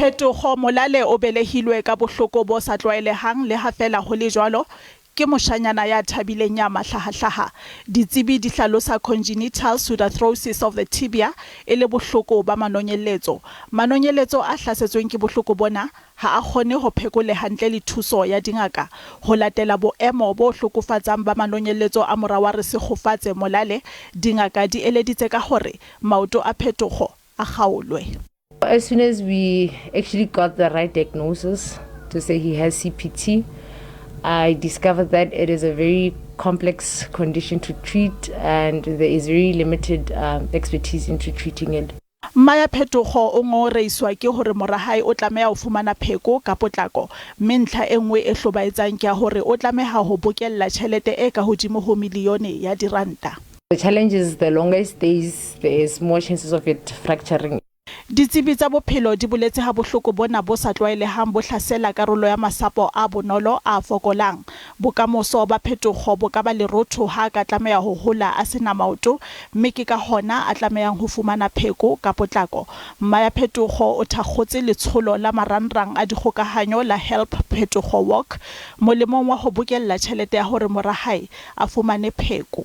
Phetogo Molale o belehilwe ka bohloko bo sa tlwaelehang le ha feela ho le jwalo, ke moshanyana ya thabileng ya mahlahahlaha. Ditsebi di hlalosa congenital pseudarthrosis of the tibia e le bohloko ba manonyeletso. Manonyeletso a hlasetsweng ke bohloko bona ha a kgone ho phekoleha ntle le thuso ya dingaka. Ho latela boemo bo hlokofatsang ba manonyeletso a mora wa Resekgofatse Molale, dingaka di eleditse ka hore maoto a Phetogo a kgaolwe. As soon as we actually got the right diagnosis to say he has CPT, I discovered that it is a very complex condition to treat and there is very limited expertise into treating it. Mma ya Phetogo o ngongoreiswa ke hore mora hae o tlameha ho fumana pheko ka potlako mme ntlha e nngwe e hlobaetsang ke ya hore o tlameha ho bokella tjhelete e ka hodimo ho milione ya diranta. The challenge is the longer it stays, there is more chances of it fracturing. Ditsebi tsa bophelo di boletse ha bohloko bona bo sa tlwaelehang bo hlasela karolo ya masapo a bonolo a fokolang. Bokamoso ba Phetogo bo ka ba lerotho ha a ka tlameha ho hola a se na maoto mme ke ka hona a tlamehang ho fumana pheko ka potlako. Mma ya Phetogo o thakgotse letsholo la marangrang a dikgokahanyo la Help Phetogo Walk molemong wa ho bokella tjhelete ya hore mora hae a fumane pheko.